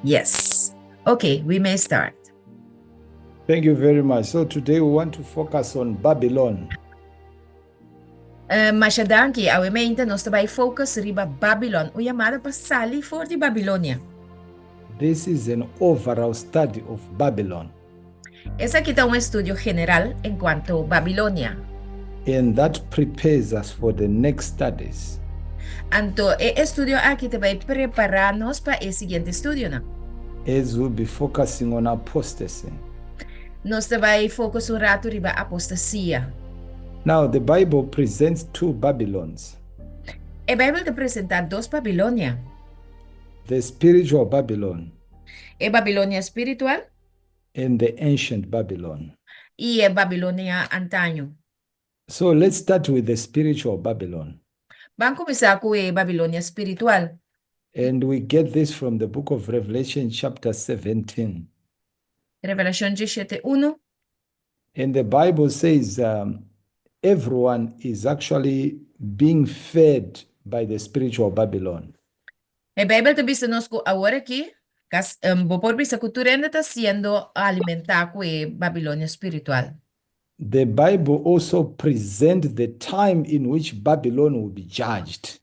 Yes. Okay, we may start. Thank you very much. So today we want to focus on Babylon. Masha danki. Awe mainta nos ta bai focus riba Babylon. Un yamada pa sali for di Babilonia. This is an overall study of Babylon. Esaki ta un estudio general enkuanto Babilonia. And that prepares us for the next studies. Anto e estudio aki ta bai prepará nos pa e siguiente estudionan. As we'll be focusing on apostasy. Nos ta bai focus un ratu riba apostasia. Now, the Bible presents two Babylons. E Bijbel ta presentá dos Babilonia. The spiritual Babylon. E Babilonia spiritual. And the ancient Babylon. I e Babilonia antaño. So let's start with the spiritual Babylon. Ban kuminsá ku e Babilonia spiritual. And we get this from the book of Revelation, chapter 17. Revelashon 17, 1. And the Bible says everyone is actually being fed by the spiritual Babylon. E Bijbel ta bisa nos ku awor aki, kas, bo por bisa ku tur hende ta siendo alimentá ku e Babilonia spiritual. The Bible also presents the time in which Babylon will be judged.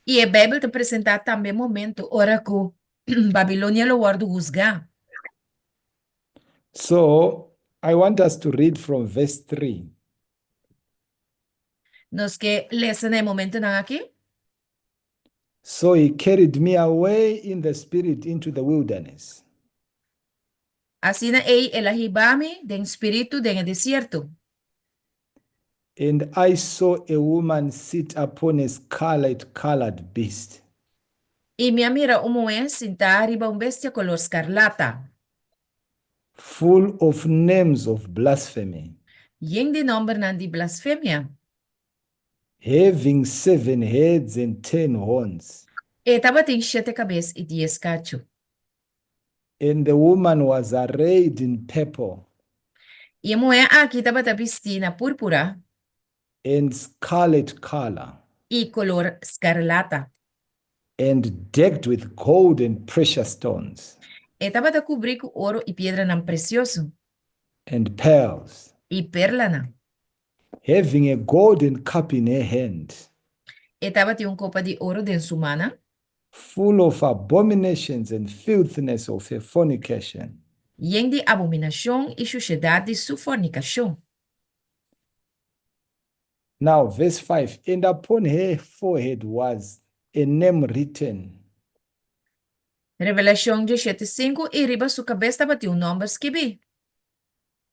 I e Bijbel ta presentá tambe momento ora ku Babilonia lo wòrdu husgá. So I want us to read from verse 3. Nos ke lesa na e momentonan aki. So he carried me away in the spirit into the wilderness. Asina ei el a hiba mi den spiritu den e desierto. And I saw a woman sit upon a scarlet colored beast, I mi a mira un muhé sintá riba un bestia kolor skarlata, full of names of blasphemy, yen di nòmbernan di blasfemia, having seven heads and 10 horns. E tabatin shete kabes i 10 kachu. And the woman was arrayed in purple I e muhé aki tabata bistí na púrpura and scarlet color, i kolor skarlata, and decked with gold and precious stones E tabata kubrí ku oro i piedranan presioso and pearls, i perlanan. Having a golden cup in her hand, E tabatin un kopa di oro den su man, full of abominations and filthiness of her fornication. Yen di abominashon i sushedat di su fornikashon. Now, verse 5: And upon her forehead was a name written, Revelashon 17, 5. I riba su kabes tabatin un nòmber skibí: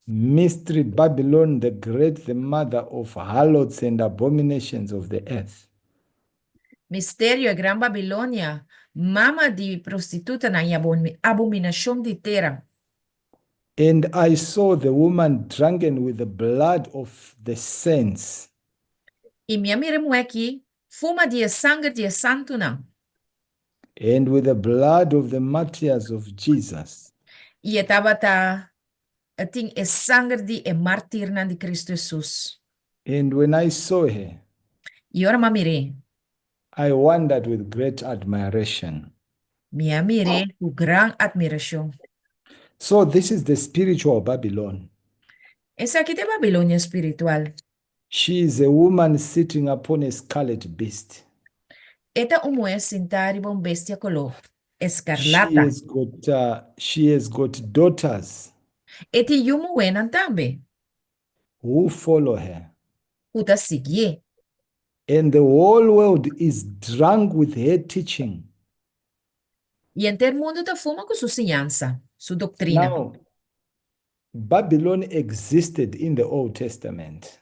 Mystery Babylon the Great, the mother of harlots and abominations of the earth. Misterio e Gran Babilonia, mama di prostitutanan i abominashon di tera. And I saw the woman drunken with the blood of the saints I mi a mira e muhé aki fuma di e sanger di e santunan and with the blood of the martyrs of Jesus. I e tabata tin e sanger di e martirnan di Kristu Hesus. And when I saw her, I ora m'a mir'é, I wondered with great admiration. Mi a mir'é ku gran atmirashon. So, this is the spiritual Babylon. Esaki ta e Babilonia spiritual. She is a woman sitting upon a scarlet beast. E ta un muhé sintá riba un bestia koló She eskarlata. has got daughters E tin yu muhénan tambe who follow her. Ku ta siguié. And the whole world is drunk with her teaching. I henter mundu ta fuma ku su siñansa, su doktrina. Now, Babylon existed in the Old Testament.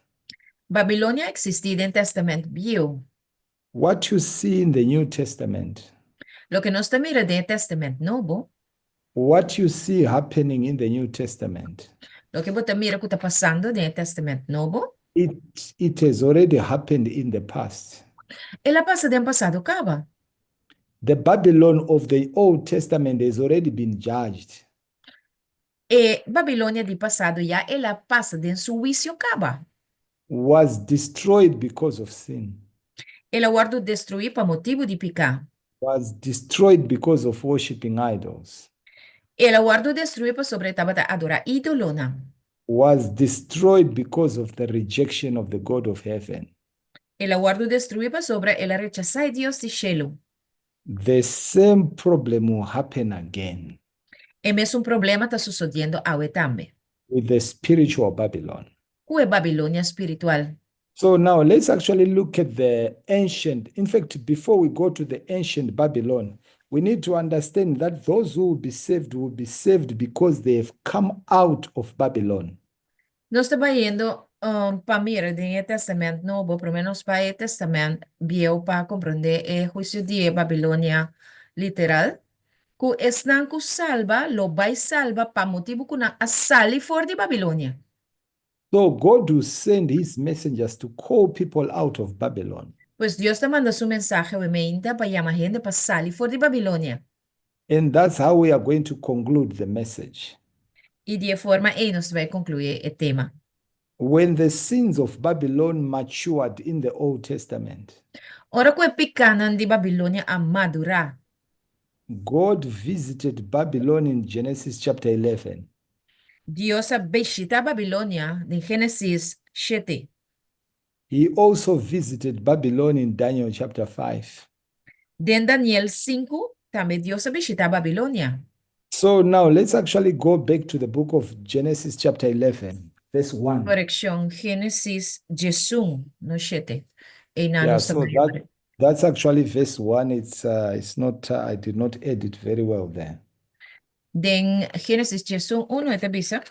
Babilonia a eksistí den Tèstamènt Bieu. What you see in the New Testament, Loke nos ta mira den Tèstamènt Nobo, what you see happening in the New Testament, loke bo ta mira ku ta pasando den Tèstamènt Nobo, it has already happened in the past. El a pasa den pasado kaba. The Babylon of the Old Testament has already been judged. E Babilonia di pasado ya el a pasa den su huisio kaba. Was destroyed because of sin. El a wòrdu destruí pa motibu di piká. Was destroyed because of worshiping idols. El a wòrdu destruí pasobra e tabata adorá ídolonan. Was destroyed because of the rejection of the God of heaven. El a wòrdu destruí pasobra el a rechasá e Dios di shelu. The same problem will happen again E mesun problema ta susediendo awe tambe with the spiritual Babylon. Ku e Babilonia spiritual. So now let's actually look at the ancient. In fact, before we go to the ancient Babylon, we need to understand that those who will be saved will be saved because they have come out of Babylon. Nos ta bayendo pa mira den e Tèstamènt Nobo, promé nos bai e Tèstamènt Bieu pa komprondé e huisio di e Babilonia literal, ku esnan ku salba lo bai salba pa motibu ku nan a sali for di Babilonia. So God will send his messengers to call people out of Babylon. Pues Dios ta manda su mensahe awe meinta pa yama hende pa sali for di Babilonia. And that's how we are going to conclude the message. I di e forma ei nos ta bai konkluí e tema. When the sins of Babylon matured in the Old Testament, Ora ku e pikánan di Babilonia a madurá, God visited Babylon in Genesis chapter 11. Dios a bishitá Babilonia den Génesis 7. He also visited Babylon in Daniel chapter 5. Den Daniel 5, tambe Dios a bishitá Babilonia. So now let's actually go back to the book of Genesis chapter 11, verse 1. Korekshon, Génesis 11, no 7. Einan Yeah, nos ta so bai that's actually verse 1. It's not, I did not edit very well there. Den Génesis 11, 1 e ta bisa.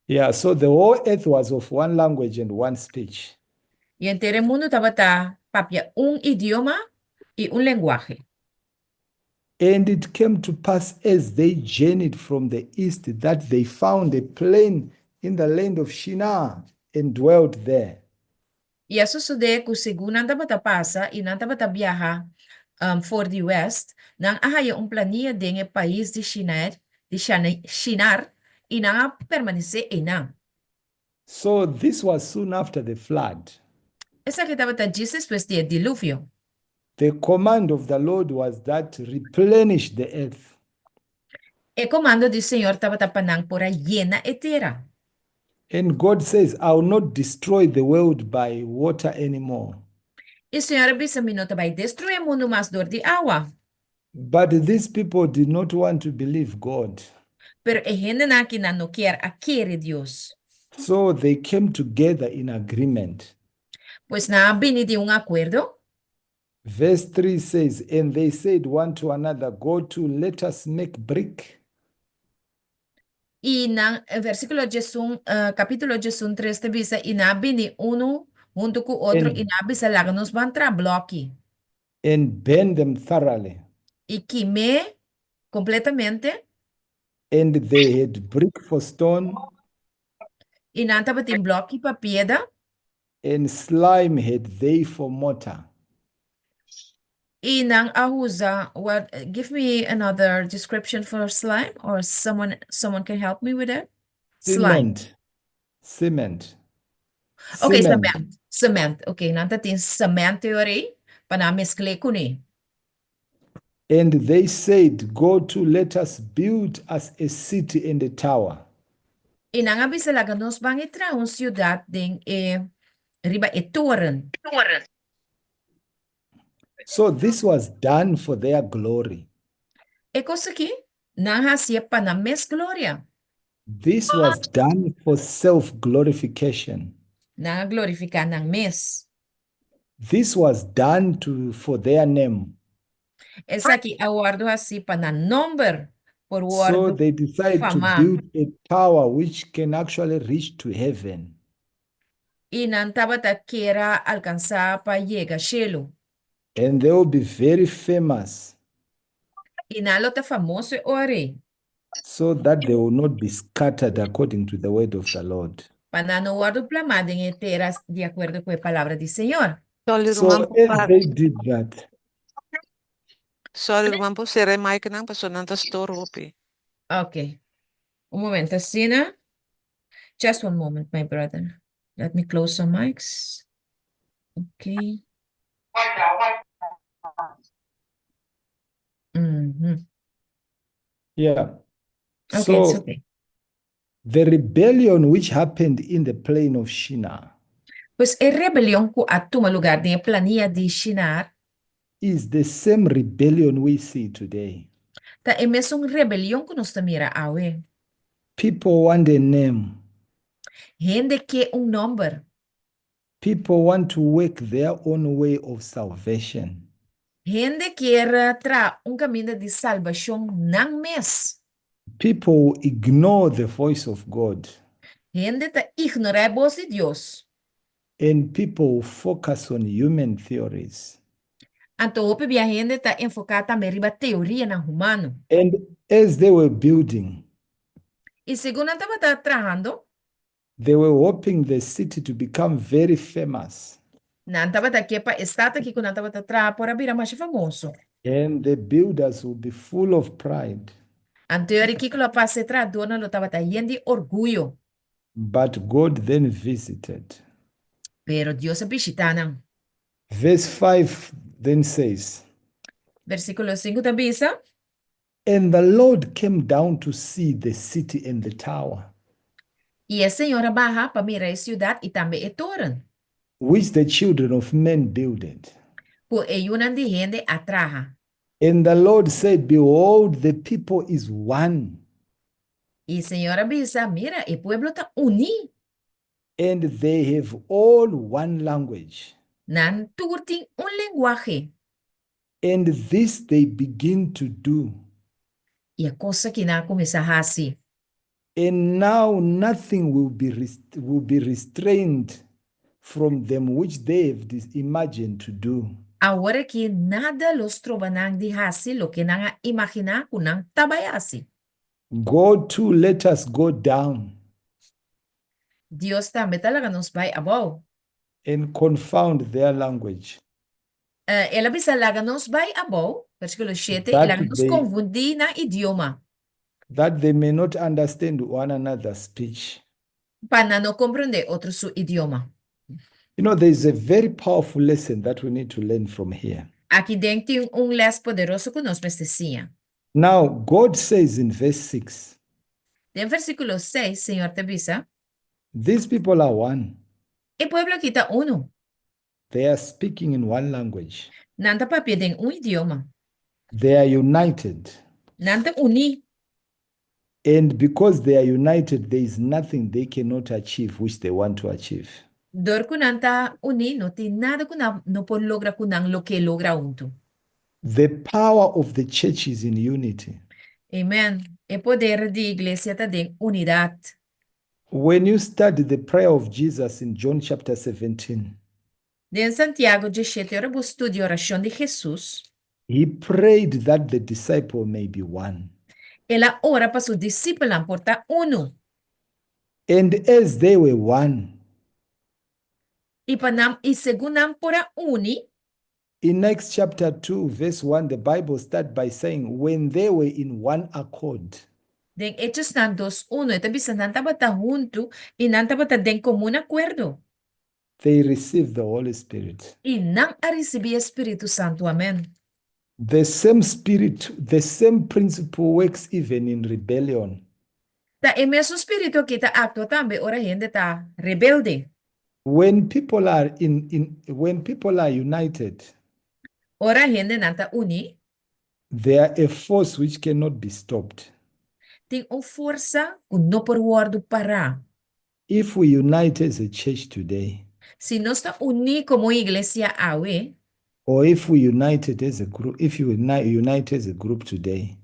Yeah, so the whole earth was of one language and one speech. I henter mundu tabata papia un idioma i un lenguahe. And it came to pass as they journeyed from the east that they found a plain in the land of Shinar and dwelt there. I a sosodé ku segun nan tabata pasa i nan tabata biaha for di wèst, nan a haña un plania den e pais di Shinar, di Shinar, i nan a permanesé einan. So this was soon after the flood. Esaki tabata djis despues di e diluvio. The command of the Lord was that replenish the earth. E komando di Señor tabata pa nan por a yena e tera. And God says, "I will not destroy the world by water anymore." I Señor a bisa, "Mi no ta bai destruí e mundu mas dor di awa." But these people did not want to believe God. Pero e hendenan aki nan no kier a kere Dios. So they came together in agreement. Pues nan a bini den un akuerdo. Verse 3 says, "And they said one to another, 'Go to, let us make brick I nan, versíkulo 11, kapítulo 11, 3 ta bisa, i nan a bini unu huntu ku otro i nan a bisa, 'Laga nos ban traha blòki and burn them thoroughly.'" I kim'é kompletamente." And they had brick for stone, I nan tabatin blòki pa piedra, and slime had they for mortar. I nan a usa, what, give me another description for slime, or someone can help me with it? Slime. Cement. Cement. Ok, Cement. Cement. Cement. Ok, nan tatin cement ei pa nan meskla kuné. And they said, 'Go to, let us build us a city and a tower.'" I nan a bisa, "Laga nos ban traha un siudat den e riba e toren." So this was done for their glory. E kos aki, nan a hasié pa nan mes gloria. This was done for self glorification. Nan a glorifiká nan mes. This was done to for their name. Esaki a wòrdu hasí pa nan nòmber por So wòrdu they decided to fama. Build a tower which can actually reach to heaven. I nan tabata kier alkansá pa yega shelu. And they will be very famous I nan lo ta famoso ora. So that they will not be scattered according to the word of the Lord. Pa nan no wòrdu plamá den e tera di akuerdo ku e palabra di Señor. Sorry, So ruman, as they did that, Sorry, ruman, por sera e mic nan, paso nan ta stor hopi. Ok. Un momento, asina. Just one moment, my brother. Let me close some mics. Okay. Yeah. Okay, it's So okay. the rebellion which happened in the plain of Shinar Pues e rebelion ku a tuma lugá den e plania di Shinar is the same rebellion we see today. Ta e mesun rebelion ku nos ta mira awe. People want a name. Hende ke un nòmber. People want to work their own way of salvation. Hende kier traha un kaminda di salbashon nan mes. People ignore the voice of God. Hende ta ignorá e bos di Dios. And people focus on human theories. Anto hopi bia hende ta enfoká tambe riba teorianan humano. And as they were building, I segun nan tabata trahando, they were hoping the city to become very famous. Nan tabata ke pa e stat aki ku nan tabata traha por a bira masha famoso. And the builders will be full of pride. Anto e ora kiko lo a pasa? E trahadónan lo tabata yen di orguyo. But God then visited. Pero Dios a bishitá nan. Verse 5 then says, Versíkulo sinku ta bisa. And the Lord came down to see the city and the tower. I e Señor a baha pa mira e siudat i tambe e toren. Which the children of men builded. Ku e yunan di hende a traha. And the Lord said, Behold, the people is one. I Señor a bisa, Mira, e pueblo ta uní. And they have all one language. Nan tur tin un lenguahe. And this they begin to do. I e kos aki nan a kuminsá hasi. And now nothing will be will be restrained from them which they have imagined to do. Awor aki nada lo stroba nan di hasi loke nan a imaginá ku nan ta bai hasi. Go to, let us go down. Dios tambe ta laga nos bai abou. And confound their language. El a bisa, Laga nos bai abou, versíkulo shete, i laga nos konfundí nan idioma. That they may not understand one another's speech. Pa nan no komprondé otro su idioma. You know, there is a very powerful lesson that we need to learn from here. Aki den tin un lès poderoso ku nos mester siña. Now, God says in verse 6. Den versíkulo seis, Señor ta bisa. These people are one. E pueblo aki ta unu. They are speaking in one language. Nan ta papia den un idioma. They are united. Nan ta uní. And because they are united, there is nothing they cannot achieve which they want to achieve. Dor ku nan ta uní, no tin nada ku nan no por logra ku nan lo ke logra huntu. The power of the church is in unity. Amen. E poder di iglesia ta den unidat. When you study the prayer of Jesus in John chapter 17. Den Santiago dieshete ora bo studia orashon di Hesus. He prayed that the disciple may be one. El a ora pa su disipelnan por ta unu. And as they were one. I pa nan, i segun nan por a uni. In Acts chapter 2 verse 1 the Bible start by saying when they were in one accord. Den Hechosnan dos uno e ta bisa nan tabata huntu i nan tabata den komun akuerdo. They received the Holy Spirit. I nan a risibí e Spiritu Santu. Amen. The same spirit, the same principle works even in rebellion. Ta e mesun spiritu aki ta aktua tambe ora hende ta rebelde. When people are in in when people are united. Ora hendenan ta uní. They are a force which cannot be stopped. Tin un forsa ku no por wòrdu pará. If we unite as a church today. Si nos ta uní komo un iglesia awe. Or if we united as a group, if you unite as a group today.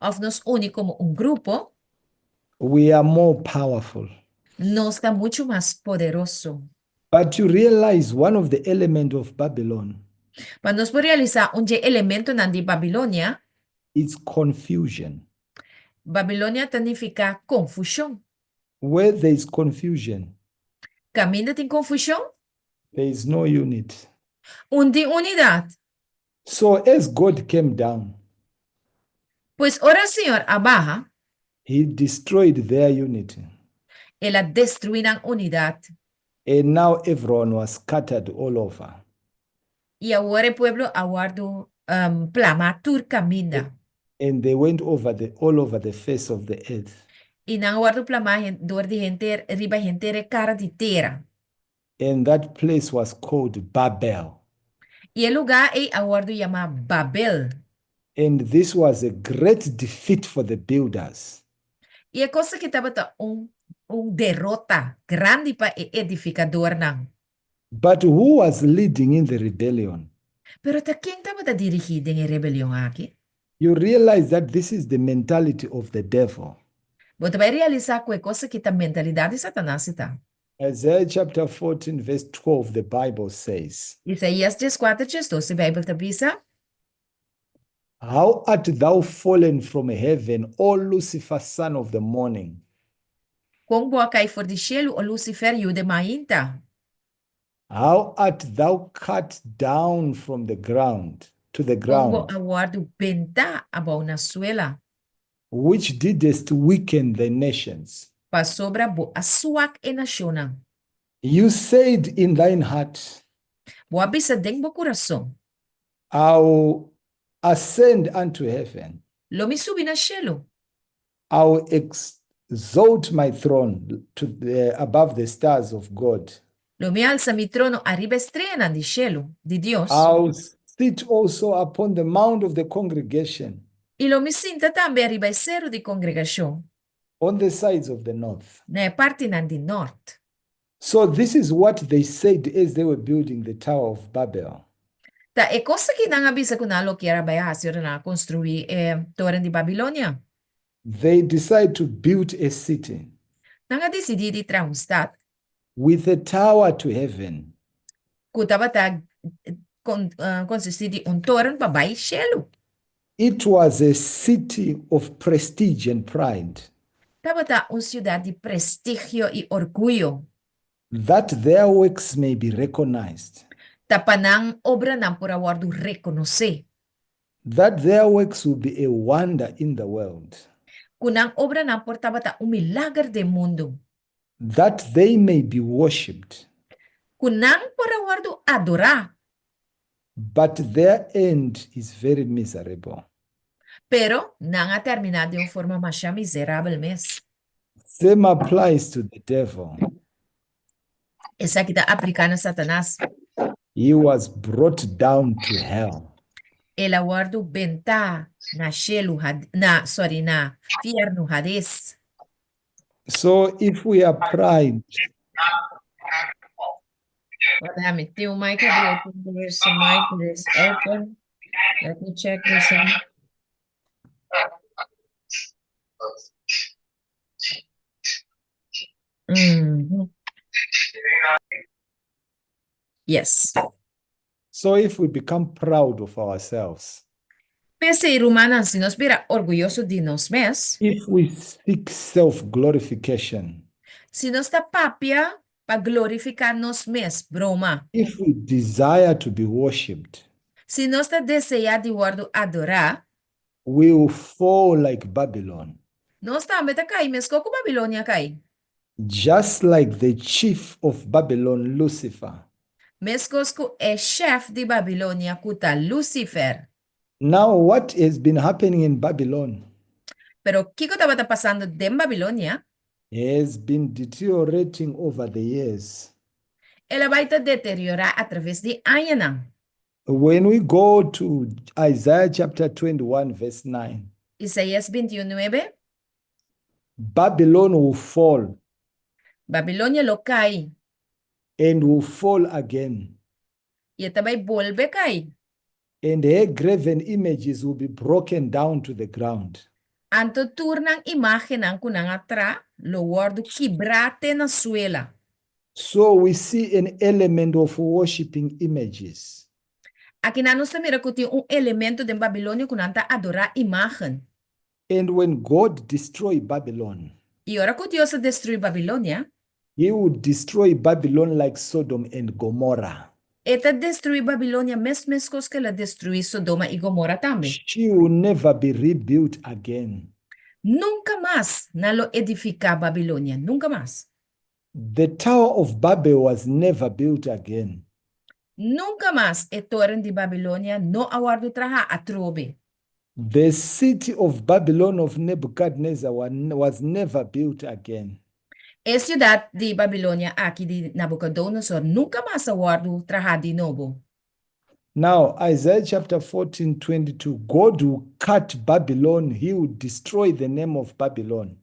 Òf nos uni komo un grupo. We are more powerful. Nos ta muchu mas poderoso. But you realize one of the element of Babylon. Pa nos por realisá un dje elementonan di Babilonia. It's confusion. Babilonia ta nifiká konfushon. Where there is confusion. Kaminda tin konfushon. There is no unity. Un tin unidat. So as God came down. Pues ora Señor a baha. He destroyed their unity. El a destruí nan unidat. And now everyone was scattered all over. I awor e pueblo a wòrdu plamá tur kaminda. And they went over the all over the face of the earth. I nan a wòrdu plamá dor di henter riba henter e kara di tera. And that place was called Babel. I e lugá ei a wòrdu yamá Babel. And this was a great defeat for the builders. I e kos aki tabata un un derota grandi pa e edifikadornan. But who was leading in the rebellion? Pero ta ken tabata dirigí den e rebelion aki? You realize that this is the mentality of the devil. Bo ta bai realisá ku e kos aki ta mentalidat di Satanas i ta. Isaiah chapter 14 verse 12 the Bible says. Isaías dieskuater diesdos e Beibel ta bisa. How art thou fallen from heaven, O Lucifer, son of the morning! Kon bo a kai for di shelu, o Lucifer, yu di mainta! How art thou cut down from the ground, to the Kon bo ground. a wòrdu bentá abou na suela! Which didst weaken the nations. Pasobra bo a swak e nashonnan. You said in thine heart. Bo a bisa den bo kurason. I will ascend unto heaven. Lo mi subi na shelu. I will exalt my throne to the, above the stars of God. Lo mi alsa mi trono ariba e streanan di shelu, di Dios. I will sit also upon the mount of the congregation. I lo mi sinta tambe ariba e seru di kongregashon. On the sides of the north. Na e partinan di nort. So this is what they said as they were building the Tower of Babel. Ta e kos aki nan a bisa ku nan lo kier a bai hasi ora nan a konstruí e Toren di Babilonia. They decide to build a city. Nan a disidí di traha un stat. With a tower to heaven. Ku tabata konsistí di un toren pa bai shelu. It was a city of prestige and pride. Tabata un siudat di prestigio i orguyo. That their works may be recognized. Ta pa nan obranan por a wòrdu rekonosé. That their works will be a wonder in the world. Ku nan obranan por tabata un milager den mundu. That they may be worshipped. Ku nan por a wòrdu adorá. But their end is very miserable. Pero nan a terminá den un forma masha miserabel mes. Same applies to the devil. Esaki ta apliká na Satanas. He was brought down to hell. El a wòrdu bentá na shelu, na, sorry, na fièrnu, Hades. So if we are pride. Wait, mi tin un mic abri, I think there is a mic that is open. Let me check this out. Yes. So if we become proud of ourselves. P'esei, rumannan, si nos bira orguyoso di nos mes. If we seek self-glorification. Si nos ta papia pa glorifiká nos mes, broma. If we desire to be worshipped. Si nos ta deseá di wòrdu adorá. We will fall like Babylon. Nos tambe ta kai meskos ku Babilonia a kai. Just like the chief of Babylon, Lucifer. Meskos ku e shèf di Babilonia ku ta Lucifer. Now what has been happening in Babylon? Pero kiko tabata pasando den Babilonia? Has been deteriorating over the years. El a bai ta deteriorá atraves di añanan. When we go to Isaiah chapter 21 verse 9. Isaías bintiun nuebe. Babylon will fall. Babilonia lo kai. And will fall again. I e ta bai bolbe kai. And her graven images will be broken down to the ground. Anto tur nan imágennan ku nan a tra lo wòrdu kibrá te na suela. So we see an element of worshipping images. Akinan nos ta mira ku tin un elemento den Babilonia ku nan ta adorá imágen. And when God destroy Babylon. I ora ku Dios a destruí Babilonia. He will destroy Babylon like Sodom and Gomorrah. E ta destruí Babilonia mes meskos ku el a destruí Sodoma i Gomorra tambe. She will never be rebuilt again. Nunka mas nan lo edifiká Babilonia, nunka mas. The Tower of Babel was never built again. Nunka mas e toren di Babilonia no a wòrdu trahá atrobe. The city of Babylon of Nebuchadnezzar was never built again. E siudat di Babilonia aki di Nabukodonosor nunka mas a wòrdu trahá di nobo. Now, Isaiah chapter 14, 22, God will cut Babylon, he will destroy the name of Babylon.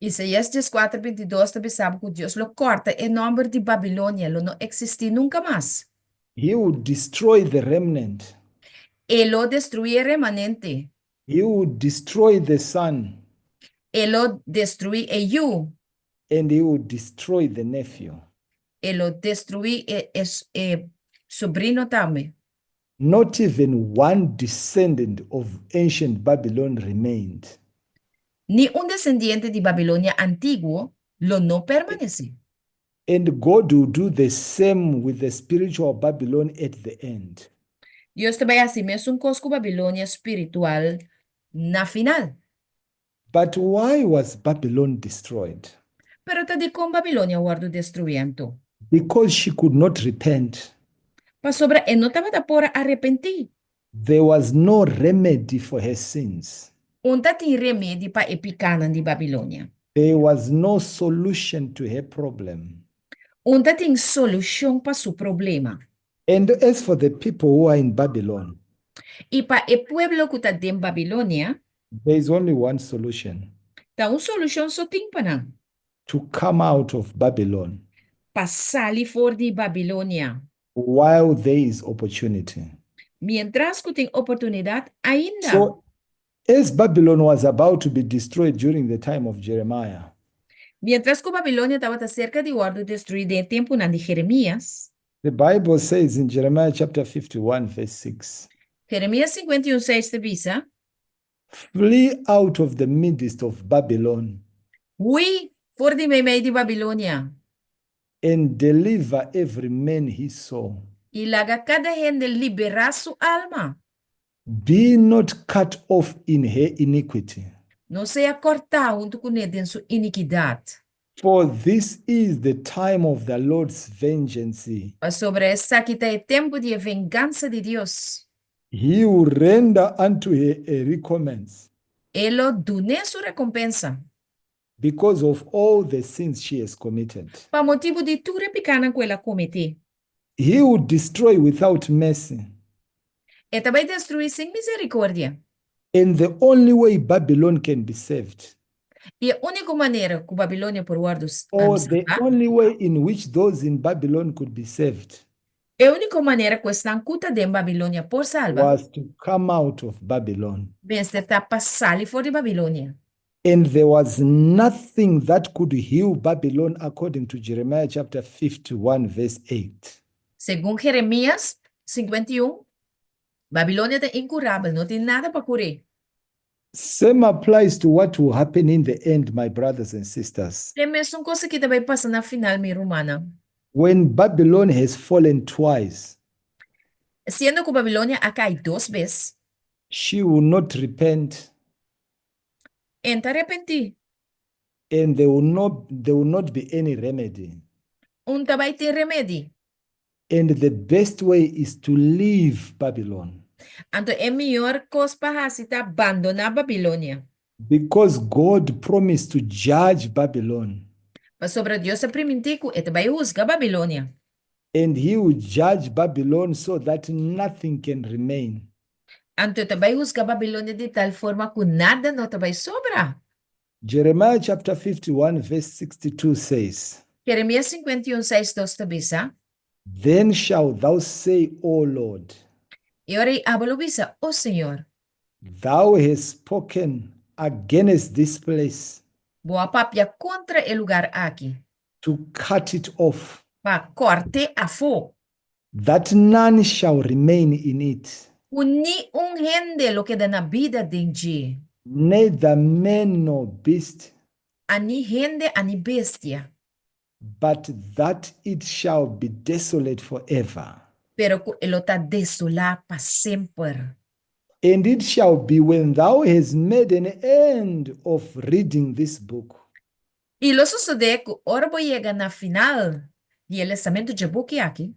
Isaías dieskuater, bintidos ta bisa bo ku Dios lo kòrta e nòmber di Babilonia, lo no eksistí nunka mas. He will destroy the remnant. E lo destruí e remanente. He will destroy the son. E lo destruí e yu. And he will destroy the nephew. E lo destruí e e sobrino tambe. Not even one descendant of ancient Babylon remained. Ni un desendiente di Babilonia antiguo lo no permanesé. And God will do the same with the spiritual Babylon at the end. Dios ta bai hasi mesun kos ku Babilonia spiritual na final. But why was Babylon destroyed? Pero ta dikon Babilonia a wòrdu destruí anto? Because she could not repent. Pasobra e no tabata por a arepentí. There was no remedy for her sins. Un ta tin remedi pa e pikánan di Babilonia. There was no solution to her problem. Un ta tin solushon pa su problema. And as for the people who are in Babylon. I pa e pueblo ku ta den Babilonia. There is only one solution. Ta un solushon so tin pa nan. To come out of Babylon. Pa sali for di Babilonia. While there is opportunity. Mientras ku tin oportunidat ainda. So, as Babylon was about to be destroyed during the time of Jeremiah. Mientras ku Babilonia tabata serka di wòrdu destruí den e tempunan di Jeremias. The Bible says in Jeremiah chapter 51 verse 6. Jeremias 51 seis ta bisa. Flee out of the midst of Babylon. Hui for di meimei di Babilonia. And deliver every man his soul. I laga kada hende liberá su alma. Be not cut off in her iniquity. No sea kòrtá huntu kuné den su inikidat. For this is the time of the Lord's vengeance. Pasobra esaki ta e tempu di e vengansa di Dios. He will render unto her a recompense. E lo dun'é su rekompensa. Because of all the sins she has committed. Pa motibu di tur e pikánan ku el a kometé. He will destroy without mercy. E ta bai destruí sin misericordia. And the only way Babylon can be saved. I e úniko manera ku Babilonia por wòrdu Or the salbá. only way in which those in Babylon could be saved. E úniko manera ku esnan ku ta den Babilonia por salba. Was to come out of Babylon. Mester ta pa sali for di Babilonia. And there was nothing that could heal Babylon according to Jeremiah chapter 51 verse 8. Segun Jeremias 51, Babilonia ta inkurabel, no tin nada pa kur'é. Same applies to what will happen in the end, my brothers and sisters. E mesun kos aki ta bai pasa na final, mi rumannan. When Babylon has fallen twice. Siendo ku Babilonia a kai dos bes. She will not repent. E n'ta arepentí. And there will not, there will not be any remedy. Un ta bai tin remedi. And the best way is to leave Babylon. Anto e mihor kos pa hasi ta bandoná Babilonia. Because God promised to judge Babylon. Pasobra Dios a primintí ku e ta bai husga Babilonia. And he will judge Babylon so that nothing can remain. Anto e ta bai husga Babilonia di tal forma ku nada no ta bai sobra. Jeremiah chapter 51 verse 62 says. Jeremias 51, seis, dos ta bisa. Then shalt thou say, O Lord. E ora ei abo lo bisa, O Señor. Thou hast spoken against this place. Bo a papia kontra e lugar aki. To cut it off. Pa kòrt'é afó. That none shall remain in it. Ku ni un hende lo keda na bida den dje. Neither man nor beast. A ni hende a ni bestia. But that it shall be desolate for ever. Pero ku e lo ta desolá pa semper. And it shall be when thou hast made an end of reading this book. I lo sosodé ku ora bo yega na final di e lesamentu dje buki aki.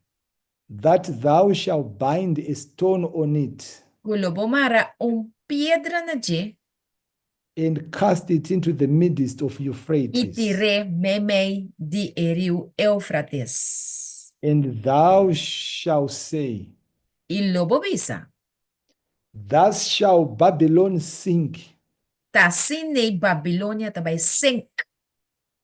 That thou shalt bind a stone on it. Ku lo bo mara un. piedra na dje. And cast it into the midst of I Euphrates. tir'é meimei di e riu Eufrates. And thou shalt say. I lo bo bisa. Thus shall Babylon sink. Ta asin'ei Babilonia ta bai sink.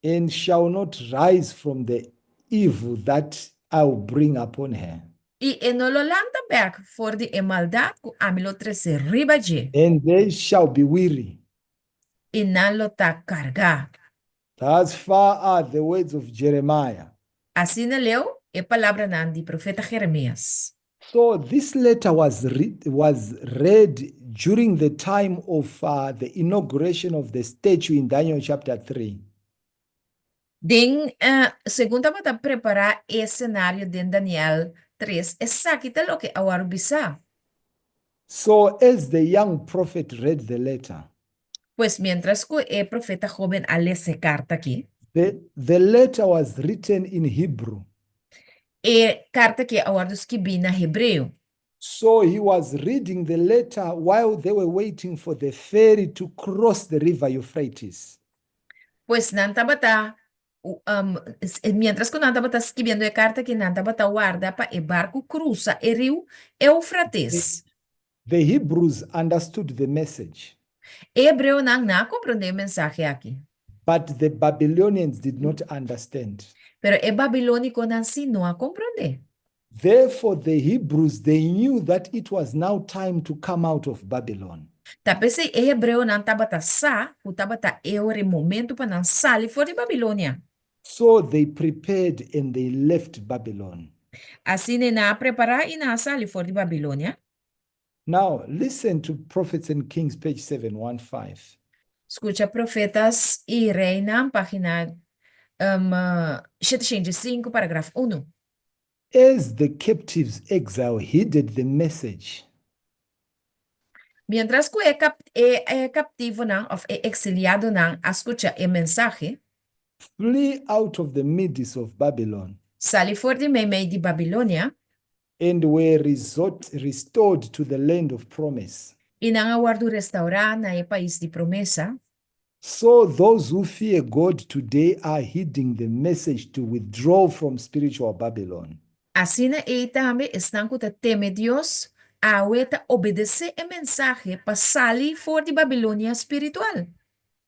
And shall not rise from the evil that I will bring upon her. I e no lo lanta bèk for di e maldat ku ami lo trese riba dje. And they shall be weary. I nan lo ta kargá. Thus far are the words of Jeremiah. Asina leu e palabranan di profeta Jeremias. So this letter was was read during the time of uh, the inauguration of the statue in Daniel chapter 3. Den uh, segun tabata prepará e scenario den Daniel 3, esaki ta loke a wòrdu bisá. So as the young prophet read the letter. Pues miéntras ku e profeta hóben a lesa e karta akí. The the letter was written in Hebrew. E karta akí a wòrdu skibí na hebreo. So he was reading the letter while they were waiting for the ferry to cross the river Euphrates. Pues nan tabata Miéntras ku nan tabata skibiendo e karta akí, nan tabata warda pa e barku krusa e riu Eufrates. The Hebrews understood the message. E hebreonan nan a komprondé e mensahe akí. But the Babylonians did not understand. Pero e babilónikonan sí no a komprondé. Therefore the Hebrews they knew that it was now time to come out of Babylon. Ta p'esei e hebreonan tabata sa ku tabata e ora e momentu pa nan sali for di Babilonia. So they prepared and they left Babylon. Asina nan a prepará i nan a sali for di Babilonia. Now listen to Prophets and Kings page 715. Skucha Profetas i Reinan página 705 paragraf unu. As the captives exile heeded the message. Miéntras ku e e kaptivonan òf e eksiliadonan a skucha e mensahe. Flee out of the midst of Babylon. Sali for di meimei di Babilonia. And were resort restored to the land of promise. I nan a wòrdu restaurá na e pais di promesa. So those who fear God today are heeding the message to withdraw from spiritual Babylon. Asina ei tambe esnan ku ta teme Dios awe ta obedesé e mensahe pa sali for di Babilonia spiritual.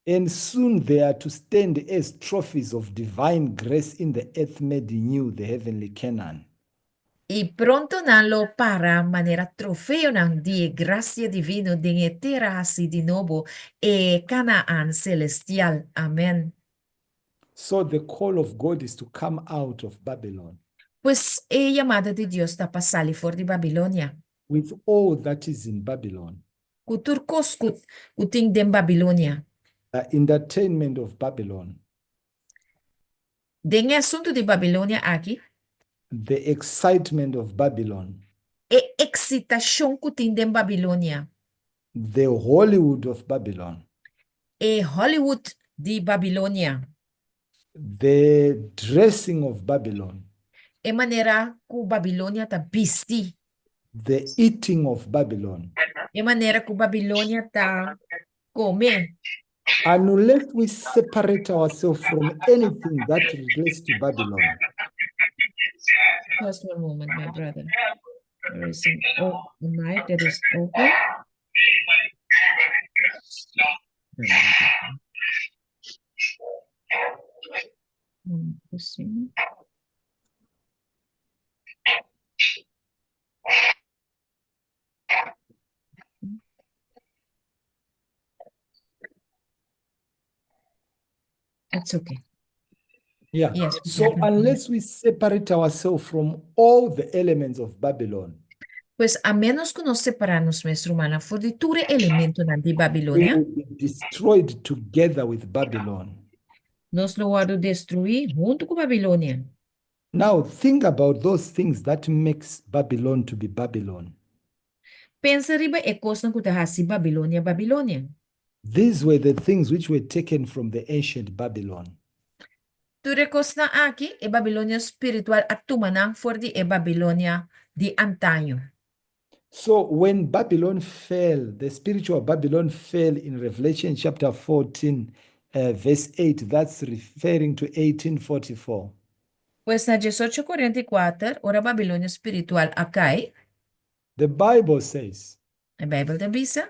And soon they are to stand as trophies of divine grace in the earth made new, the heavenly Canaan. I pronto nan lo para manera trofeonan di e grasia divino den e tera hasi di nobo, e Kanaan selestial. Amen. So the call of God is to come out of Babylon. Pues e yamada di Dios ta pa sali for di Babilonia. With all that is in Babylon. Ku tur kos ku ku tin den Babilonia. The entertainment of Babylon. Den e asuntu di Babilonia aki. The excitement of Babylon. E eksitashon ku tin den Babilonia. The Hollywood of Babylon. E Hollywood di Babilonia. The dressing of Babylon. E manera ku Babilonia ta bisti. The eating of Babylon. E manera ku Babilonia ta kome. Unless we separate ourselves from anything that relates to Babylon. Just one moment, my brother. There is an o a mic that is open. Let's see. It's okay. Yeah. Yes, we So can continue. unless we separate ourselves from all the elements of Babylon, Pues a ménos ku nos separá nos mes rumannan for di tur e elementonan di we Babilonia, will be destroyed together with Babylon. nos lo wòrdu destruí huntu ku Babilonia. Now think about those things that makes Babylon to be Babylon. Pensa riba e kosnan ku ta hasi Babilonia Babilonia. These were the things which were taken from the ancient Babylon. Tur e kosnan aki, e Babilonia spiritual a tuma nan for di e Babilonia di antaño. So when Babylon fell, the spiritual Babylon fell in Revelation chapter 14, verse 8, that's referring to 1844. Pues na 1844, ora Babilonia spiritual a kai, The Bible says, e Beibel ta bisa,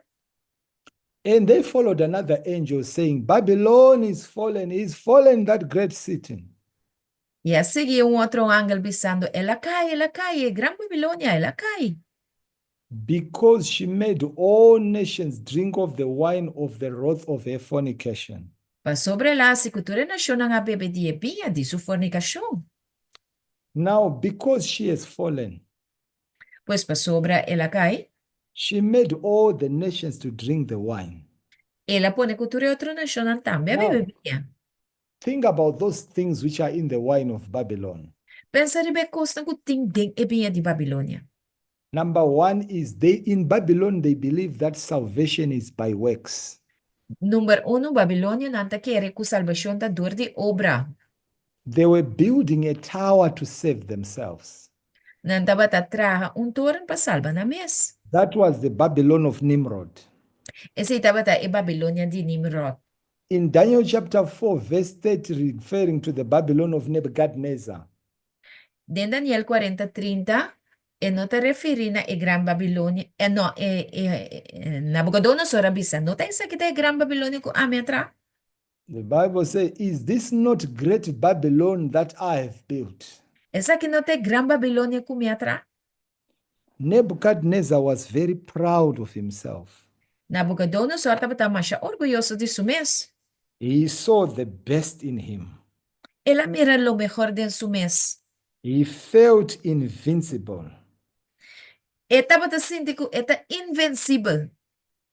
"And they followed another angel, saying, 'Babylon is fallen, is fallen, that great city.'" I a sigui un otro angel bisando, "El a kai, el a kai, e gran Babilonia, el a kai." "Because she made all nations drink of the wine of the wrath of her fornication." "Pasobra el a hasi ku tur e nashonnan a bebe di e biña di su fornikashon." Now, because she has fallen, Pues pasobra el a kai, she made all the nations to drink the wine. El a pone ku tur e otro nashonnan tambe a Now, bebe biña. think about those things which are in the wine of Babylon. Pensa riba e kosnan ku tin den e biña di Babilonia. Number one is they in Babylon, they believe that salvation is by works. Number unu, Babilonia nan ta kere ku salbashon ta dor di obra. They were building a tower to save themselves. Nan tabata traha un toren pa salba nan mes. That was the Babylon of Nimrod. Esei tabata e Babilonia di Nimrod. In Daniel chapter 4, verse 30, referring to the Babylon of Nebuchadnezzar, Den Daniel 40, 30, e no ta referí na e gran Babilonia, e no, e, e, e, Nabucodonosor a bisa, "No ta esaki ta e gran Babilonia ku ami a traha?" the Bible says, "Is this not great Babylon that I have built?" "Esaki no ta e gran Babilonia ku mi a traha?" Nebuchadnezzar was very proud of himself. Nabucodonosor tabata masha orguyoso di su mes. He saw the best in him. El a mira lo mehor den su mes. He felt invincible. E tabata sinti ku e ta invensibel.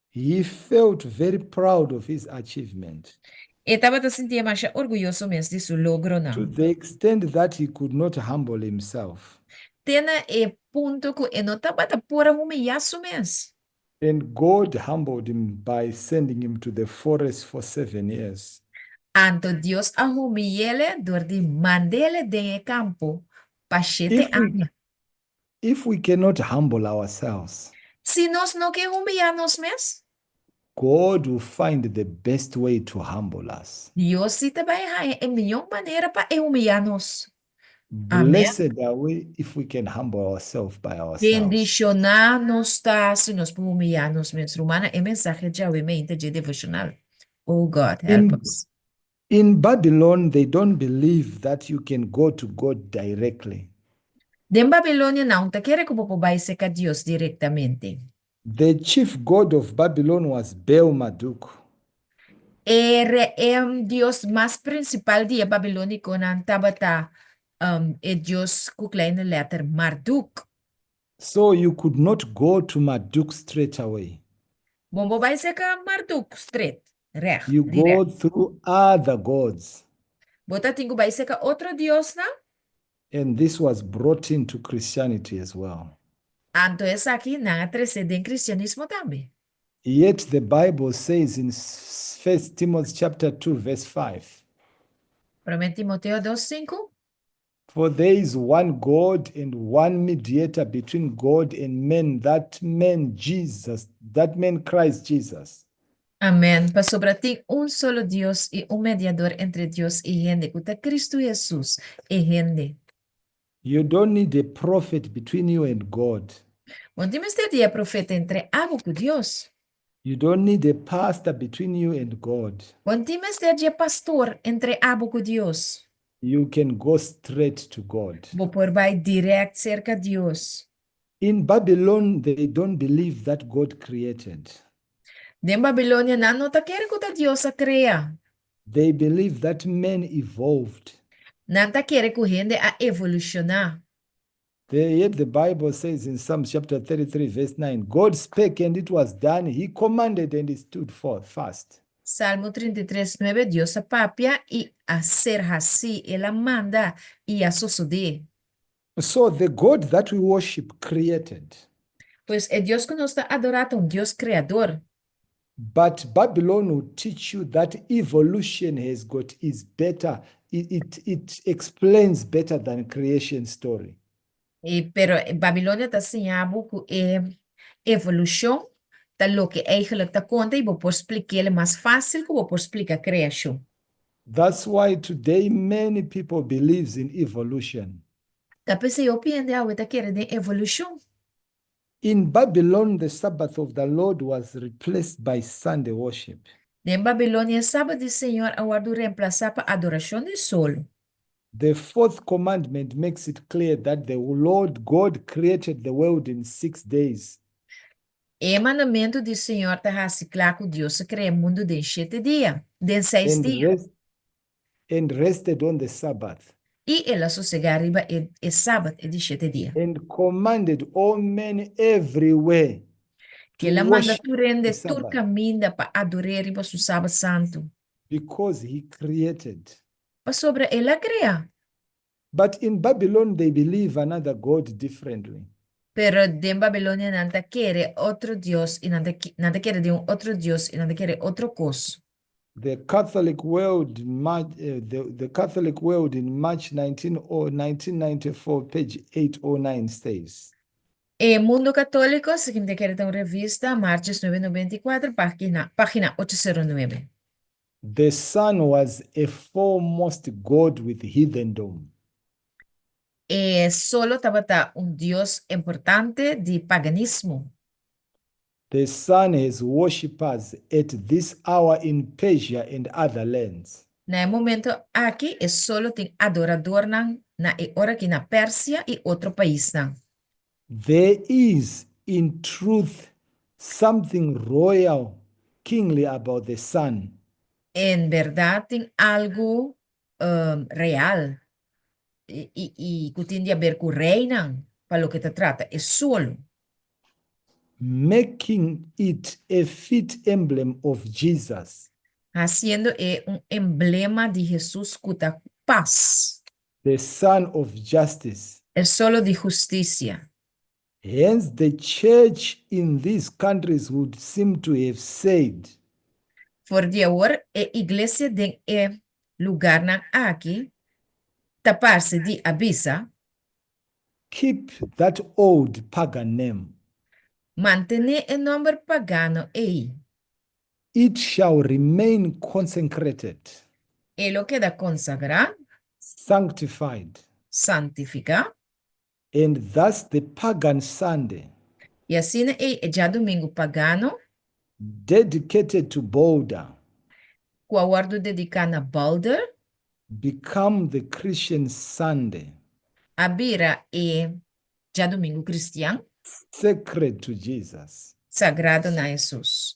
He felt very proud of his achievement, E tabata sinti masha orguyoso mes di su logronan. to the extent that he could not humble himself. Te na e punto ku e no tabata por a humiliá su mes. And God humbled him by sending him to the forest for 7 years. Anto Dios a humili'é dor di mand'é den kampo pa 7 aña. If we cannot humble ourselves, Si nos no ke humiliá nos mes, God will find the best way to humble us. Dios sí ta bai haña e mihó manera pa humiliá nos. Amèn. Blessed are we if we can humble ourselves by ourselves. Bendishoná nos ta si nos por humiliá nos mes. Rumannan, e mensahe djawe mainta di devoshonal. Oh God, help us. In Babylon, they don't believe that you can go to God directly. Den Babilonia nan no ta kere ku bo por bai serka Dios direktamente. The chief god of Babylon was Bel Marduk. E Dios mas prinsipal di babilonionan tabata e Dios ku kleine letter Marduk. So you could not go to Marduk straight away. Bo no por bai serka Marduk straight, recht, You direct. Go through other gods. Bo tabatin ku bai serka otro diosnan. And this was brought into Christianity as well. Anto esaki nan a trese den kristianismo tambe. Yet the Bible says in 1 Timothy chapter 2 verse 5, 1 Timoteo 2:5. "For there is one God and one mediator between God and men, that man Jesus, that man Christ Jesus." Amèn. Pasobra tin un solo Dios i un mediador entre Dios i hende, ku ta Kristu Hesus, e hende. You don't need a prophet between you and God. Bo no tin mester di profeta entre abo ku Dios. You don't need a pastor between you and God. Bo no tin mester di pastor entre abo ku Dios. You can go straight to God. Bo por bai direkt serka Dios. In Babylon, they don't believe that God created. Den Babilonia nan no ta kere ku ta Dios a krea. They believe that man evolved. Nan ta kere ku hende a evolushoná. Yet the Bible says in Psalms chapter 33, verse 9, "God spake and it was done. He commanded and it stood forth fast." Salmo 33, 9, Dios a papia i a ser hasí, el a manda i a sosodé. So the God that we worship created. Pues e Dios ku nos ta adorá ta un Dios kreador. But Babylon will teach you that evolution has got is better. It explains better than creation story. E, pero Babilonia ta siña bo ku e, Evolushon ta loke eigenlijk ta konta i bo por splik'é mas fásil ku bo por splika kreashon. That's why today many people believes in evolution. Ta p'esei hopi hende awe ta kere den evolushon. In Babylon, the Sabbath of the Lord was replaced by Sunday worship. Den Babilonia, e Sabat di Señor a wòrdu remplasá pa adorashon di solo. The fourth commandment makes it clear that the Lord God created the world in 6 days. E mandamentu di Señor ta hasi kla ku Dios a krea mundu den 7 dia, den 6 dia. And rested on the Sabbath. I el a sosegá riba e Sabat, e di 7 dia. And commanded all men everywhere to El a manda tur hende tur kaminda pa ador'é riba su Sabat santu. Because he created. Pasobra el a krea. But in Babylon they believe another God differently. Pero den Babilonia nan ta kere otro Dios i nan ta kere den un otro Dios i nan ta kere otro kos. The Catholic World in March 19, 1994, page 809 says, E Mundo Katóliko, segun ta kere un revista, mart 1994, página 809. The sun was a foremost god with heathendom. E solo tabata un dios importante di paganismo. The sun has worshippers at this hour in Persia and other lands. Na e momento aki, e solo tin adoradónan na e ora aki na Persia i otro paisnan. There is, in truth, something royal, kingly about the sun. En berdat, tin algu real i ku tin di aber ku reinan pa loke ta trata e solo. Making it a fit emblem of Jesus, Hasiendo e un emblema di Hesus ku ta pas. The Sun of Justice. E solo di hustisia. Hence, the church in these countries would seem to have said, For di awor, e iglesia den e lugánan aki, ta parse di a bisa, "Keep that old pagan name. Mantené e nòmber pagano ei. It shall remain consecrated, E lo keda konsagrá, sanctified." Santifiká. And thus the pagan Sunday, I asina e djadumingu pagano, dedicated to Balder, ku a wòrdu dediká na Balder, become the Christian Sunday, a bira e djadumingu kristian, sacred to Jesus. Sagrado na Hesus.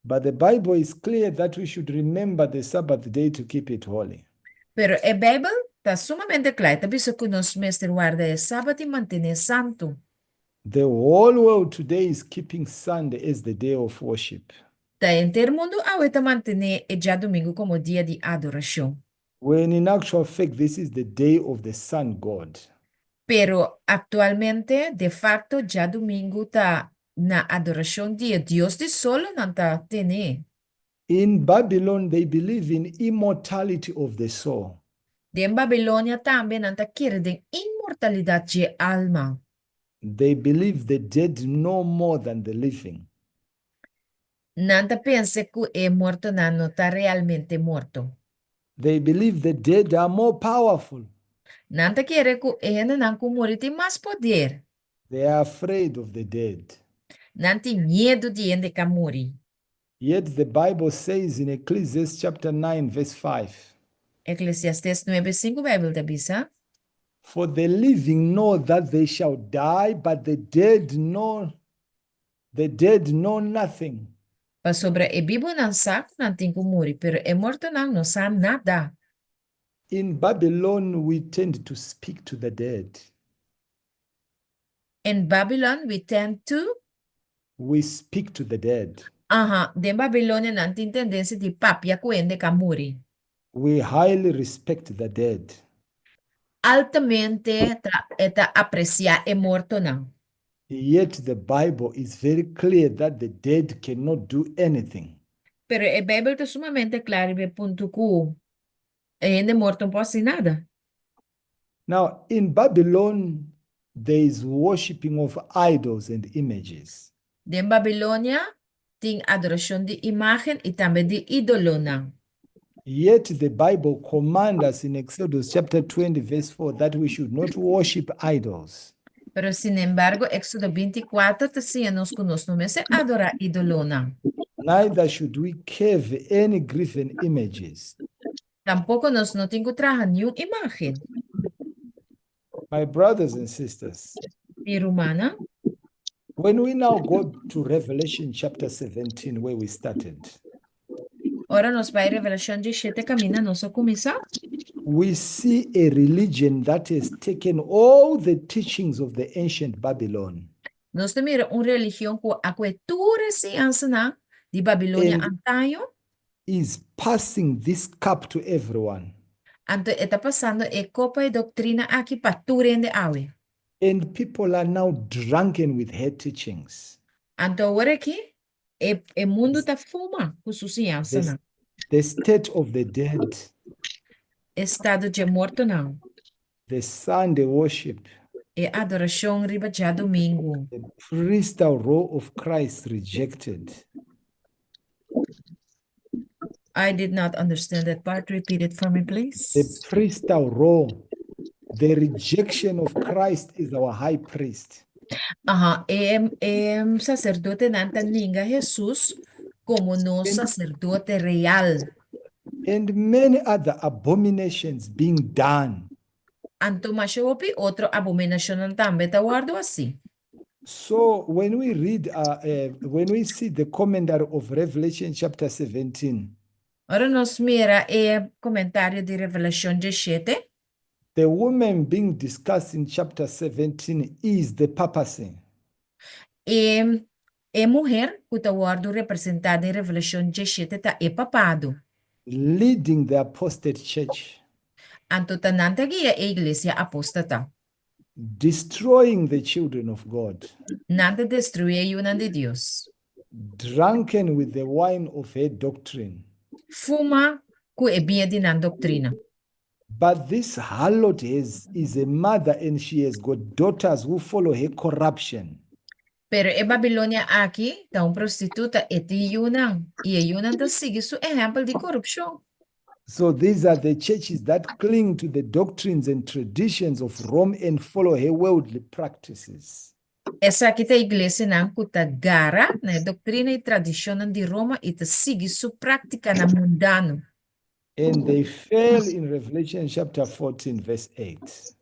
But the Bible is clear that we should remember the Sabbath day to keep it holy. Pero e Beibel ta sumamente kla, ta bisa ku nos mester warda e sabat i mantené santu. The whole world today is keeping Sunday as the day of worship, Ta henter mundu awe ta mantené e djadumingu komo dia di adorashon. when in actual fact this is the day of the sun god. Pero aktualmente, de fakto, djadumingu ta na adorashon di Dios di solo nan ta tene. In Babylon, they believe in immortality of the soul. Den Babilonia tambe nan ta kere den inmortalidat di alma. They believe the dead know more than the living. Nan ta pensa ku e mortonan no ta realmente morto. They believe the dead are more powerful. Nan ta kere ku e hendenan ku muri tin mas poder. They are afraid of the dead. Nan tin miedu di hende ku muri. Yet the Bible says in Ecclesiastes chapter 9, verse 5, Eklesiastes 9:5, Beibel ta bisa, "For the living know that they shall die, but the dead know nothing." Pasobra e bibunan sa ku nan tin ku muri, pero e mortonan no sa nada. In Babylon, we tend to speak to the dead. In Babylon, we tend to We speak to the dead. Aha, den Babilonia nan tin tendensia di papia ku hende ku muri. We highly respect the dead. Altamente ta apresiá e mortonan. Yet the Bible is very clear that the dead cannot do anything. Pero e Beibel ta sumamente kla riba e punto ku e hende morto no por hasi nada. Now, in Babylon, there is worshipping of idols and images. Den Babilonia tin adorashon di imágen i tambe di ídolonan. Yet the Bible commands us in Exodus chapter 20, verse 4, that we should not worship idols. Pero sinembargo, Éksodo 24 ta siña nos ku nos no mester adorá ídolonan. Neither should we carve any graven images. Tampoko nos no tin ku traha niun imágen. My brothers and sisters, Mi rumannan, when we now go to Revelation chapter 17, where we started, ora nos bai Revelashon 17 kaminda nos a kuminsá, we see a religion that has taken all the teachings of the ancient Babylon nos ta mira un religion ku a kue tur e siñansanan di Babilonia antaño, is passing this cup to everyone. Anto e ta pasando e kopa e doktrina aki pa tur hende awe. And people are now drunken with her teachings. Anto awor aki e e mundu ta fuma ku su siñansanan. The state of the dead, Estado dje mortonan. the Sunday worship, E adorashon riba djadumingu. the priesthood role of Christ rejected. I did not understand that part. Repeat it for me, please. The priesthood role, the rejection of Christ as our high priest. Aha, e, e saserdotenan ta ninga Hesus komo nos saserdote real. And many other abominations being done. Anto masha hopi otro abominashonnan tambe ta wòrdu hasí. So when we read, when we see the commentary of Revelation chapter 17, Ora nos mira e komentario di Revelashon 17, the woman being discussed in chapter 17 is the papacy. E e muher ku ta wòrdu representá den Revelashon 17 ta e papado. Leading the apostate church, Anto ta nan ta guia e iglesia apóstata. Destroying the children of God, Nan ta destruí e yunan di Dios. Drunken with the wine of her doctrine. Fuma ku e biña di nan doktrina. But this harlot is a mother and she has got daughters who follow her corruption. Pero e Babilonia aki ta un prostituta, e tin yunan, i e yunan ta sigui su ehèmpel di korupshon. So these are the churches that cling to the doctrines and traditions of Rome and follow her worldly practices. Esaki ta iglesianan ku ta gara na e doktrina i tradishonnan di Roma i ta sigui su práktikanan mundano. And they fell in Revelation chapter 14, verse 8.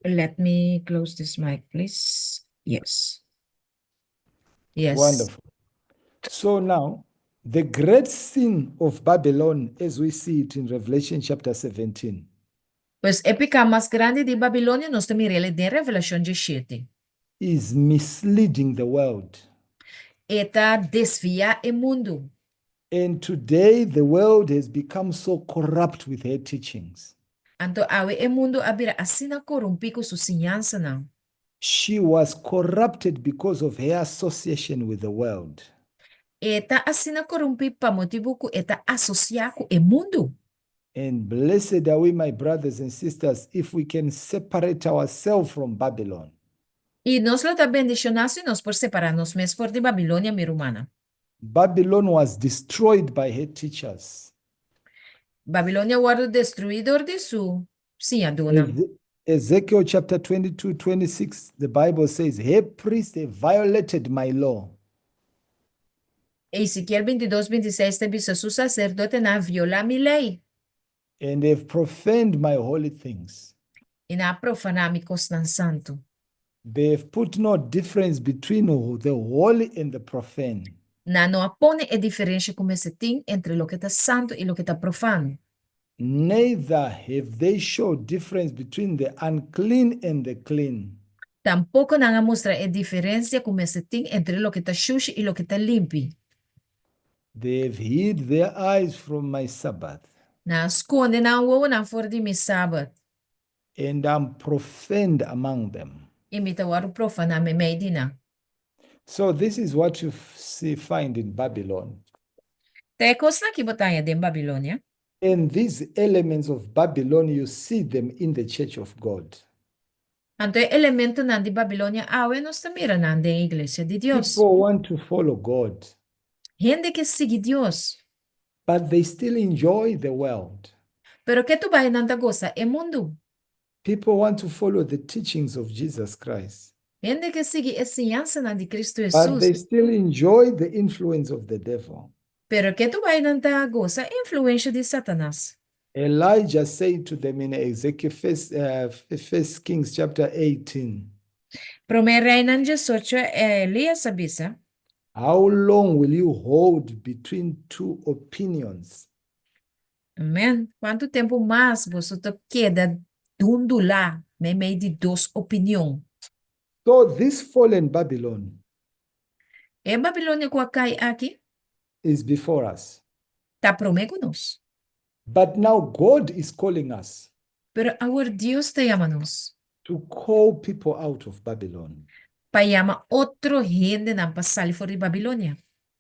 Let me close this mic, please. Yes. Yes. Wonderful. So now, the great sin of Babylon, as we see it in Revelation chapter 17, Pues e piká mas grandi di Babilonia nos ta mir'é den Revelashon 17. Is misleading the world. E ta desviá e mundu. And today, the world has become so corrupt with her teachings. Anto awe e mundu a bira asina korumpí ku su siñansanan. She was corrupted because of her association with the world. E ta asina korumpí pa motibu ku e ta asosiá ku e mundu. And blessed are we, my brothers and sisters, if we can separate ourselves from Babylon. I nos lo ta bendishoná si nos por separá nos mes for di Babilonia, mi rumannan. Babylon was destroyed by her teachers. Babilonia a wòrdu destruí dor di su siñadónan. Ezekiel chapter 22, 26, the Bible says, "Her priests have violated my law." Ezekiel 22, 26 ta bisa su saserdotenan a violá mi lei. And have profaned my holy things. I nan a profaná mi kosnan santu. They have put no difference between the holy and the profane. Nan no a pone e diferensha ku mester tin entre loke ta santu i loke ta profano. Neither have they showed difference between the unclean and the clean. Tampoko nan a mustra e diferensia ku mester tin entre loke ta shushi i loke ta limpi. They have hid their eyes from my Sabbath. Nan a skonde nan wowonan for di mi Sabat. And am profaned among them. I mi ta wòrdu profaná meimei di nan. So this is what you see find in Babylon. Ta e kosnan ki bo ta haña den Babilonia. And these elements of Babylon, you see them in the church of God. Anto e elementonan di Babilonia awe nos ta mira nan den Iglesia di Dios. People want to follow God, Hende ke sigui Dios, but they still enjoy the world. Pero ketu bai nan ta gosa e mundu. People want to follow the teachings of Jesus Christ, Hende ke sigui e siñansanan di Cristo but they Hesus, still enjoy the influence of the devil. Pero ketu bai nan ta gosa e influensha di Satanas. Elijah said to them in Ezekiel, First Kings chapter 18, Promé Reinan 18, Elias a bisa, "How long will you hold between two opinions?" Amen. Kuantu tempu mas boso ta keda dundulá meimei di dos opinion? So this fallen Babylon E Babilonia ku a kai aki is before us. Ta promé ku nos. But now God is calling us Pero awor Dios ta yama nos to call people out of Babylon. Pa yama otro hendenan pa sali for di Babilonia.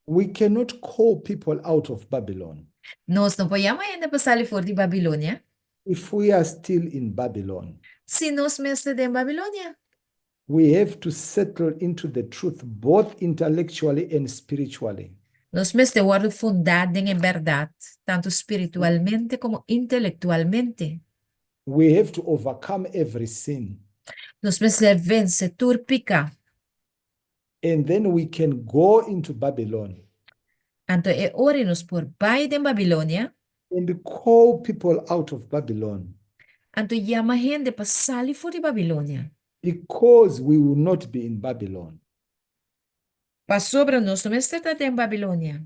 We cannot call people out of Babylon Nos no por yama hende pa sali for di Babilonia if we are still in Babylon. Si nos mes ta den Babilonia. We have to settle into the truth both intellectually and spiritually. Nos mester wòrdu fundá den e bèrdat, tantu spiritualmente komo intelektualmente. We have to overcome every sin. Nos mester vense tur piká. And then we can go into Babylon Anto e ora ei nos por bai den Babilonia. And call people out of Babylon Anto yama hende pa sali for di Babilonia. Because we will not be in Babylon. Pasobra nos no mester ta den Babilonia.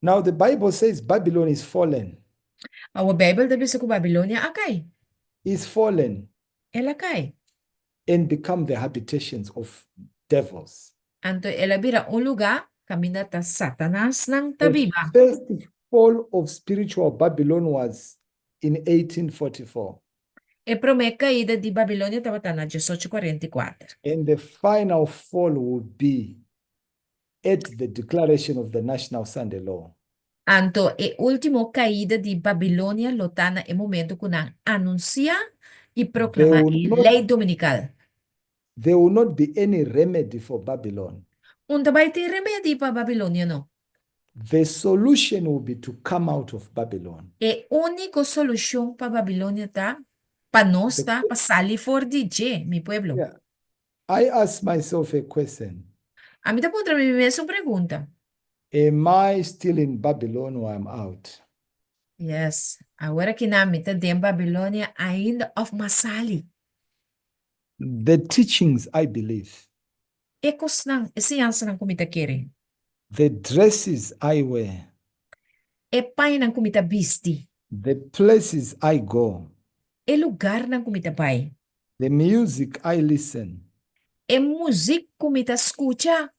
Now the Bible says Babylon is fallen. Awor Bijbel ta bisa ku Babilonia a kai. Is fallen El a kai. And become the habitations of devils. Anto el a bira un lugá kaminda ta Satanasnan ta The biba. first fall of spiritual Babylon was in 1844. E promé kaida di Babilonia tabata na 1844. And the final fall will be at the declaration of the National Sunday Law. Anto e último kaida di Babilonia lo ta na e momento ku nan anunsiá i proklamá There will e not lei dominikal. There will not be any remedy for Babylon. Un ta bai tin remedi pa Babilonia no. The solution will be to come out of Babylon. E úniko solushon pa Babilonia ta pa nos The ta pa sali for di dje, mi pueblo. Yeah. I ask myself a question. Ami ta puntra mi mes un pregunta. Am I still in Babylon or I'm out? Yes. Awor aki nan mi ta den Babilonia ainda òf m'a sali? The teachings I believe. E kosnan, e siñansanan ku mi ta kere. The dresses I wear. E pañanan ku mi ta bisti. The places I go. E lugarnan ku mi ta bai. The music I listen. E muzik ku mi ta skucha.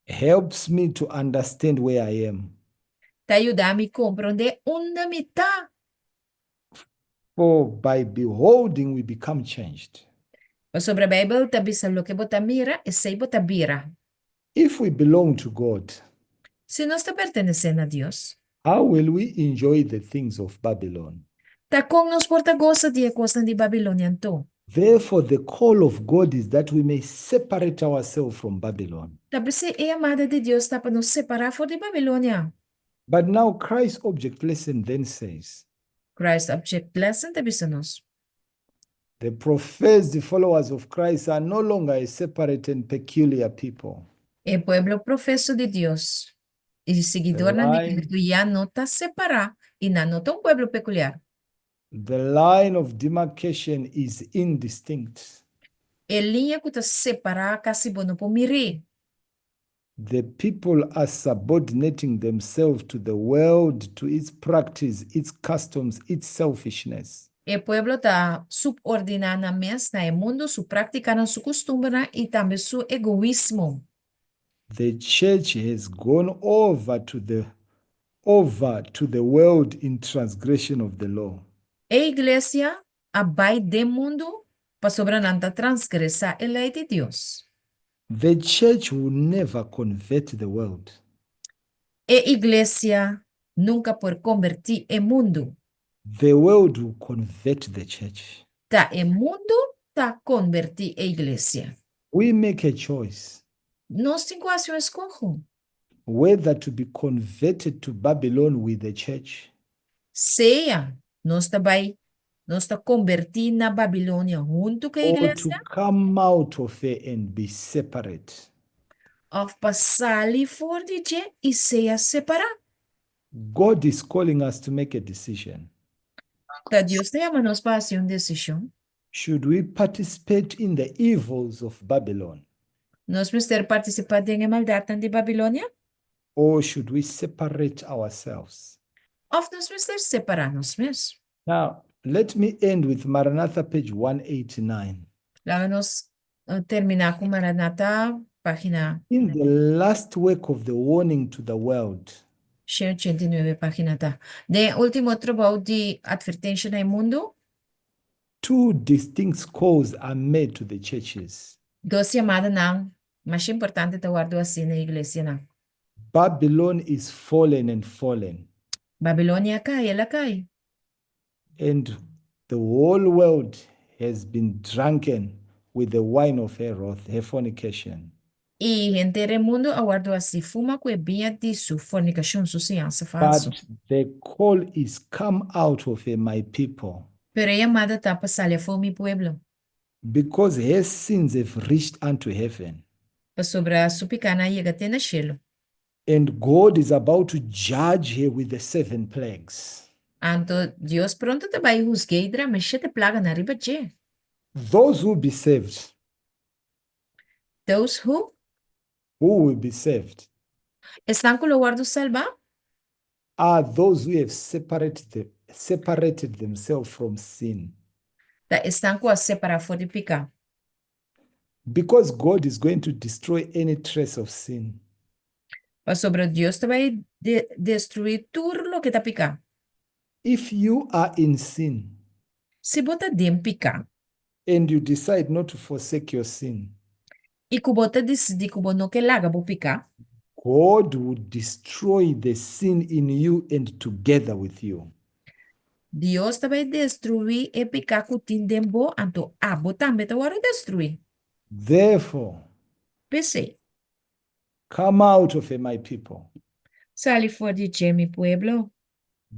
Helps me to understand where I am. Ta yuda mi komprondé unda mi ta. For by beholding we become changed. Pasobra Beibel ta bisa loke bo ta mira, esei bo ta bira. If we belong to God, Si nos ta pertenesé na Dios, how will we enjoy the things of Babylon? Ta kon nos por ta gosa di e kosnan di Babilonia anto? Therefore, the call of God is that we may separate ourselves from Babylon. Ta p'esei e yamada di Dios ta pa nos separá for di Babilonia. But now Christ's object lesson then says, Christ's Object Lesson ta bisa nos. The professed followers of Christ are no longer a separate and peculiar people. E pueblo profeso di Dios i siguidornan di line- Cristo ya no ta separá i nan no ta un pueblo peculiar. The line of demarcation is indistinct. E liña ku ta separá kasi bo no por mir'é. The people are subordinating themselves to the world, to its practice, its customs, its selfishness. E pueblo ta subordiná nan mes na e mundu, su práktikanan, su kustumbernan i tambe su egoismo. The church has gone over to the over to the world in transgression of the law. E iglesia a bai den mundu pasobra nan ta transgresá e lei di Dios. The church will never convert the world. E iglesia nunka por kombertí e mundu. The world will convert the church. Ta e mundu. ta konbertí e iglesia. We make a choice. Nos tin ku hasi un eskoho. Whether to be converted to Babylon with the church. Sea nos ta bai, nos ta konbertí na Babilonia huntu ku e Or to iglesia. come out of her and be separate. Òf pa sali for di dje i sea separá. God is calling us to make a decision. Ta Dios ta yama nos pa hasi un desishon. Should we participate in the evils of Babylon? Nos mester partisipá den e maldatnan di Babilonia? Or should we separate ourselves? Òf nos mester separá nos mes? Now, let me end with Maranatha page 189. Laga nos terminá ku Maranatha página. In the last work of the warning to the world. 189 página ta. Den e último trabou di atvertensha na e mundu. Two distinct calls are made to the churches. Dos yamadanan masha importante ta wòrdu hasí na e iglesianan. Babylon is fallen and fallen. Babilonia a kai, el a kai. And the whole world has been drunken with the wine of her wrath, her fornication. I henter e mundu a wòrdu hasí fuma ku e biña di su fornikashon, su siñansa falsu. But the call is, Come out of her, my people. Pero e yamada ta pa sali afó, mi pueblo. Because her sins have reached unto heaven. Pasobra su pikánan a yega te na shelu. And God is about to judge her with the seven plagues. Anto Dios pronto ta bai husg'é i drama e shete plaganan riba dje. Those who be saved. Those who? Who will be saved. Esnan ku lo wòrdu salbá. Are those who have separate the, separated themselves from sin. Ta esnan ku a separá for di piká. Because God is going to destroy any trace of sin. Pasobra Dios ta bai de destruí tur loke ta piká. If you are in sin. Si bo ta den piká. And you decide not to forsake your sin. I ku bo ta disidí ku bo no ke laga bo piká. God will destroy the sin in you and together with you. Dios ta bai destruí e piká ku tin den bo, anto abo tambe ta wòrdu destruí. Therefore. P'esei. Come out of her, my people. Sali for di dje, mi pueblo.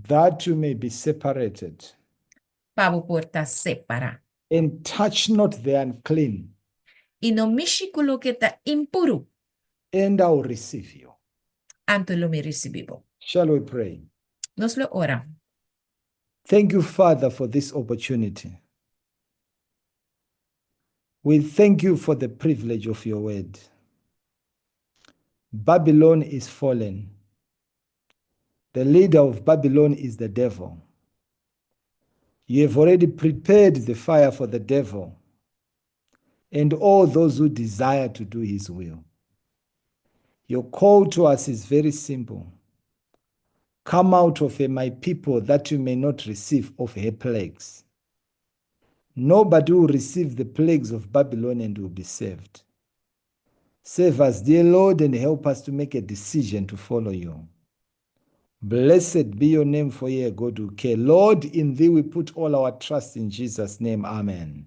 That you may be separated. Pa bo por ta separá. And touch not the unclean. I no mishi ku loke ta impuru. And I will receive you. Anto lo mi risibí bo. Shall we pray? Nos lo ora. Thank you, Father, for this opportunity. We thank you for the privilege of your word. Babylon is fallen. The leader of Babylon is the devil. You have already prepared the fire for the devil and all those who desire to do his will. Your call to us is very simple. Come out of her, my people, that you may not receive of her plagues. Nobody will receive the plagues of Babylon and will be saved. Save us, dear Lord, and help us to make a decision to follow you. Blessed be your name for ye, God who care. Lord, in thee we put all our trust in Jesus' name. Amen.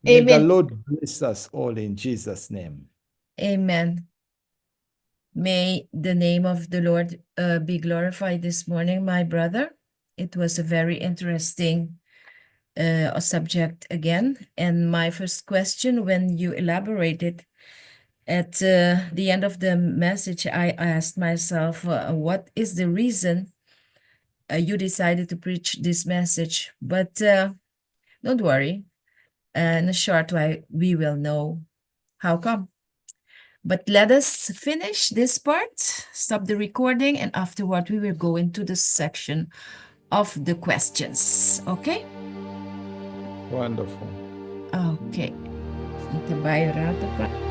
May the Amen. Lord bless us all in Jesus' name. Amen. May the name of the Lord uh, be glorified this morning, my brother. It was a very interesting uh, subject again. And my first question, when you elaborated at uh, the end of the message, I asked myself, uh, what is the reason uh, you decided to preach this message? But uh, don't worry, uh, in a short while, we will know how come. But let us finish this part, stop the recording, and afterward we will go into the section of the questions. Okay? Wonderful. Okay. Bai rato pa.